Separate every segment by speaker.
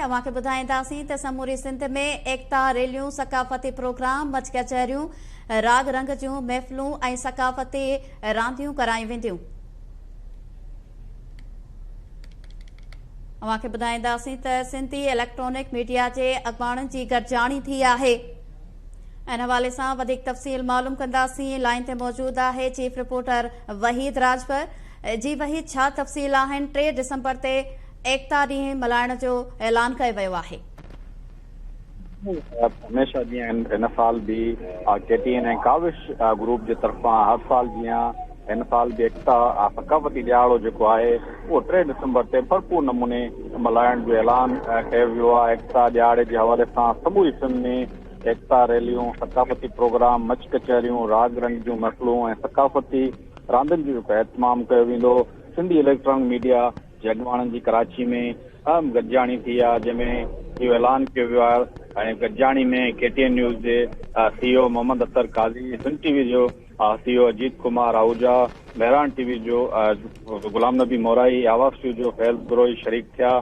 Speaker 1: اوهان کي ٻڌائينداسين ته سموري سنڌ ۾ ايڪتا ريليون، ثقافتي پروگرام، مچ ڪچهريون، راڳ رنگ جون محفلون ۽ ثقافتي رانديون ڪرايون وينديون. اوهان کي ٻڌائينداسين ته سنڌي اليڪٽرانڪ ميڊيا جي اڳواڻن جي گڏجاڻي ٿي آهي. ان حوالي سان وڌيڪ تفصيل معلوم ڪنداسين. لائين تي موجود آهي چيف رپورٽر وحيد راڄپر. جي وحيد ڇا تفصيل آهن 3 ڊسمبر تي ايڪتا ڏينهن ملهائڻ جو اعلان ڪيو ويو آهي.
Speaker 2: هميشه جيان هن سال به K T N ۽ Kawish group جي طرفان هر سال جيان هن سال به ايڪتا ثقافتي ڏهاڙو جيڪو آهي اهو 3 ڊسمبر تي ڀرپور نموني ملهائڻ جو اعلان ڪيو ويو آهي. ايڪتا ڏهاڙي جي حوالي سان سموري سنڌ ۾ ايڪتا ريليون، ثقافتي پروگرام، مچ ڪچهريون، راڳ رنگ جون محفلون ۽ ثقافتي راندين جو اهتمام ڪيو ويندو. سنڌي اليڪٽرانڪ ميڊيا جي اڳواڻن جي ڪراچي ۾ اهم گڏجاڻي ٿي آهي جنهن ۾ اهو اعلان ڪيو ويو آهي ۽ گڏجاڻي ۾ ڪي ٽي اين نيوز جي C O Muhammad Athar Qazi, Sindh T V جو C O Ajit Kumar Ahuja, Mehran T V جو غلام نبي مورائي، آواز ٽي وي جو فيض بروهي شريڪ ٿيا.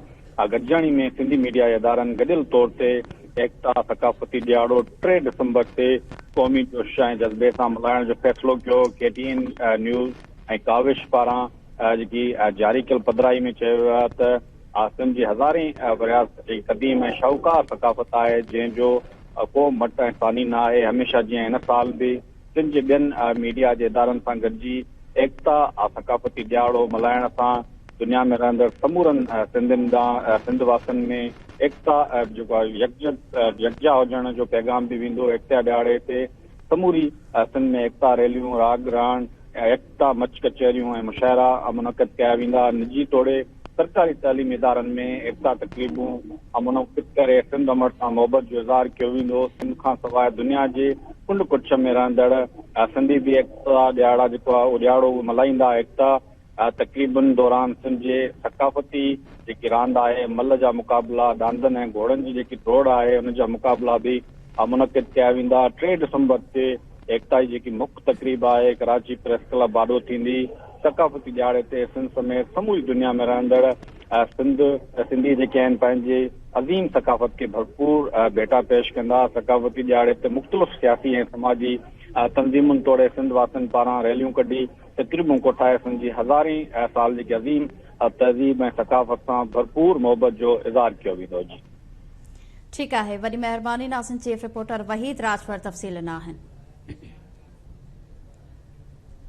Speaker 2: گڏجاڻي ۾ سنڌي ميڊيا جي ادارن گڏيل طور تي ايڪتا ثقافتي ڏهاڙو 3 ڊسمبر تي قومي جوش ۽ جذبي سان ملهائڻ جو فيصلو ڪيو. ڪي ٽي اين نيوز ۽ ڪاوش پاران جيڪي جاري ڪيل پڌرائي ۾ چيو ويو آهي ته سنڌ جي هزارين ورهيا جي قديم ۽ شاهوڪار ثقافت آهي جنهن جو ڪو مٽ ۽ ثاني نه آهي هميشه جيان هن سال به سنڌ جي ٻين ميڊيا جي ادارن سان گڏجي ايڪتا ثقافتي ڏهاڙو ملهائڻ سان دنيا ۾ رهندڙ سمورن سنڌين ڏانهن سنڌ واسين ۾ ايڪتا جيڪو آهي يڪجا هجڻ جو پيغام به ويندو. ايڪتا ڏهاڙي تي سموري سنڌ ۾ ايڪتا ريليون، راڳ رهاڻ، ايڪتا مچ ڪچهريون ۽ مشاعرا منعقد ڪيا ويندا. نجي توڙي سرڪاري تعليمي ادارن ۾ ايڪتا تقريبون منعقد ڪري سنڌ امڙ سان محبت جو اظهار ڪيو ويندو. سنڌ کان سواء دنيا جي ڪنڊ ڪڙڇ ۾ رهندڙ سنڌي به ايڪتا ڏهاڙا جيڪو آهي اهو ڏهاڙو ملهائيندا. ايڪتا تقريبن دوران سنڌ جي ثقافتي جيڪي راند آهي، ملهه جا مقابلا، ڏاندن ۽ گهوڙن جي جيڪي ڊوڙ آهي ان جا مقابلا به منعقد ڪيا ويندا. 3 ڊسمبر تي ايڪتا جي جيڪي مک تقريب آهي ڪراچي پريس ڪلب آڏو ٿيندي. ثقافتي ڏهاڙي تي سنڌ سميت سموري دنيا ۾ رهندڙ سنڌ سنڌي جيڪي آهن پنهنجي عظيم ثقافت کي ڀرپور ڀيٽا پيش ڪندا. ثقافتي ڏهاڙي تي مختلف سياسي ۽ سماجي تنظيمن توڙي سنڌ واسين پاران ريليون ڪڍي تقريبون ڪوٺائي سنڌ جي هزارين سال جي عظيم تهذيب ۽ ثقافت سان ڀرپور محبت جو اظهار ڪيو ويندو. جي.
Speaker 1: ٺيڪ آهي وڏي مهرباني ناظرين چيف رپورٽر وحيد راڄپر تفصيل ڏنا آهن.